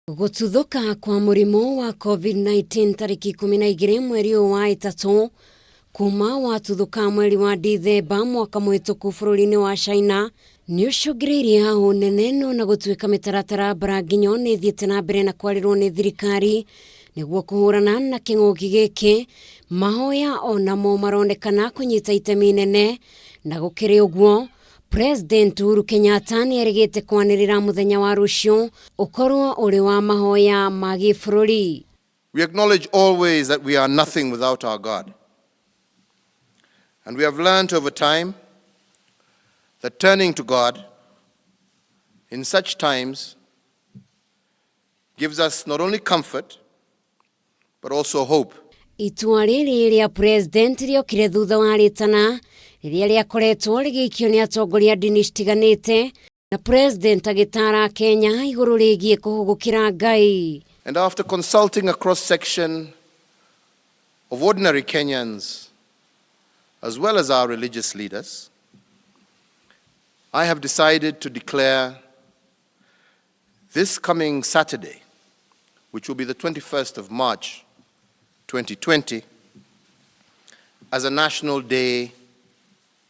Gũtuthũka kwa mũrimũ wa COVID-19 tarĩki 12 mweri ũyũ wa ĩtatũ kuma watuthũka mweri wa Dithemba mwaka mũhĩtũku bũrũri-inĩ wa China nĩ ũcũngĩrĩirie hahũ nene no na gũtuĩka mĩtaratara mbaranginyo nĩ ĩthiĩte na mbere na kwarĩrwo nĩ thirikari nĩguo kũhũrana na kĩng'ũki gĩkĩ mahoya onamo maronekana kũnyita itemi inene na gũkĩrĩ ũguo President Uhuru Kenyatta nĩ erĩgĩte kwanĩrĩra mũthenya wa rũciũ ũkorwo ũrĩ wa mahoya ma gĩbũrũri. We acknowledge always that we are nothing without our God. And we have learned over time that turning to God in such times gives us not only comfort, but also hope. Itua rĩrĩ rĩa President rĩokire thutha wa rĩtana rĩrĩa rĩakoretwo rĩgĩikio nĩ atongoria a ndini citiganĩte na President agĩtara Kenya igũrũ rĩgiĩ kũhũgũkĩra Ngai. And after consulting a cross-section of ordinary Kenyans, as well as our religious leaders, I have decided to declare this coming Saturday, which will be the 21st of March 2020, as a national day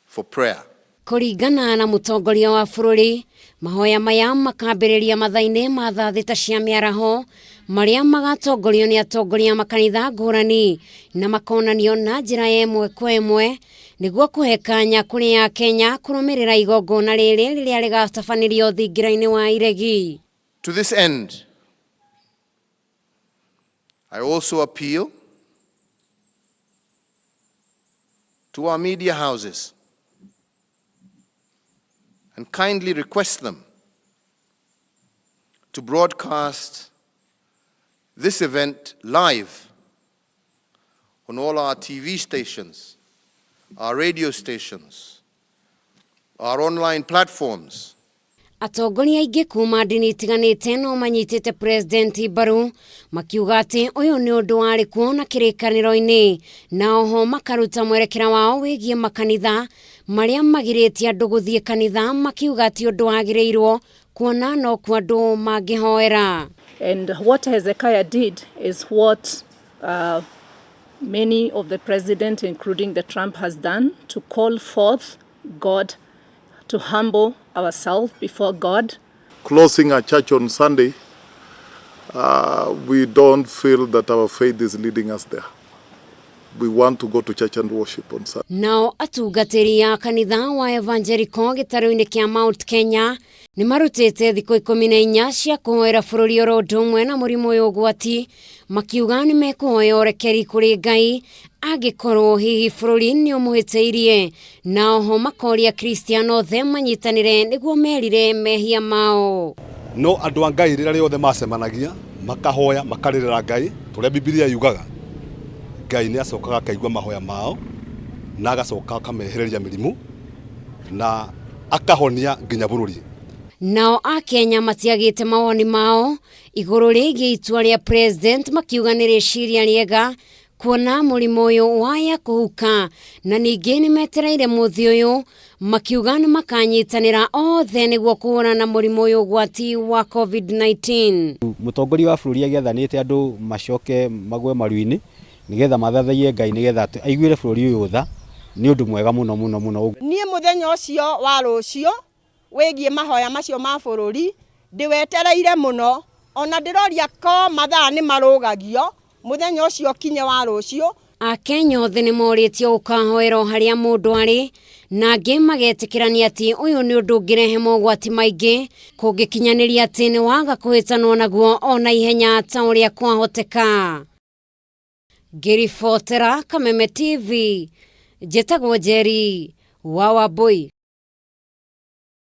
for prayer. Kũringana na mũtongoria wa bũrũri, mahoya maya makambĩrĩria mathaa-inĩ ma thaa thita cia mĩaraho marĩa magatongorio nĩ atongoria a makanitha ngũrani na makonanio na njĩra ya ĩmwe kwa ĩmwe nĩguo kũhe kanya kũrĩ Akenya kũrũmĩrĩra igongona rĩrĩ rĩrĩa rĩgatabanĩrio thingira-inĩ wa Iregi. To this end, I also appeal to our media houses and kindly request them to broadcast this event live on all our TV stations, our radio stations, our online platforms. Atongoria aingĩ kuma ndini itiganĩte no manyitĩte President mbaru makiuga atĩ ũyũ nĩ ũndũ warĩ kuo na kĩrĩkanĩro-inĩ na oho makaruta mwerekera wao wĩgiĩ makanitha marĩa magirĩtie andũ gũthiĩ kanitha makiuga ti ũndũ wagĩrĩirwo kuona no kuo andũ mangĩhoera. And what Hezekiah did is what many of the president, including the Trump, has done to call forth God, to humble ourselves before God. Closing a church on Sunday, we don't feel that our faith is leading us there. We want to go to church and worship on Sunday. Nao atungatĩri a kanitha wa Evangelical gĩtarũ-inĩ kĩa Mount Kenya nĩ marutĩte thikũ 14 cia kũhoera bũrũri oro ũndũ ũmwe na mũrimũ ũyũ ũgwati makiuga nĩ mekũhoya ũrekeri kũrĩ Ngai angĩkorwo hihi bũrũri nĩ ũmũhĩtĩirie na oho makoria Kristiano othe manyitanĩre nĩguo merire mehia mao. No andũ a Ngai rĩrĩa rĩothe macemanagia makahoya makarĩrĩra Ngai tũrĩa Bibilia yugaga Ngai nĩ acokaga akaigua mahoya mao na agacoka akamehereria mĩrimũ na akahonia nginya bũrũri. Nao Akenya matiagĩte mawoni mao igũrũ rĩgiĩ itua rĩa President makiuga nĩ rĩciria rĩega kuona mũrimũ ũyũ waya kũhuka na ningĩ nĩ metereire mũthĩ ũyũ makiuga nĩ makanyitanĩra othe nĩguo kũhũrana na mũrimũ ũyũ ũgwati wa COVID-19. Mũtongoria wa bũrũri agĩathanĩte andũ macoke magwe maru-inĩ nĩgetha mathathaiye Ngai nĩgetha aiguĩre bũrũri ũyũ tha nĩ ũndũ mwega mũno mũno mũno. Niĩ mũthenya ũcio wa rũciũ wĩgiĩ mahoya macio ma bũrũri ndĩwetereire mũno ona ndĩroria ko mathaa nĩ marũgagio mũthenya ũcio kinye wa rũciũ. Akenya othe nĩ morĩtio gũkahoera o harĩa mũndũ arĩ na angĩ magetĩkĩrania atĩ ũyũ nĩ ũndũ ũngĩrehe mogwati maingĩ kũngĩkinyanĩria atĩ nĩ waga kũhĩtanwo naguo ona ihenya ta ũrĩa kwahoteka. Ngĩribotera Kameme TV, njĩtagwo Njeri wa Wambui.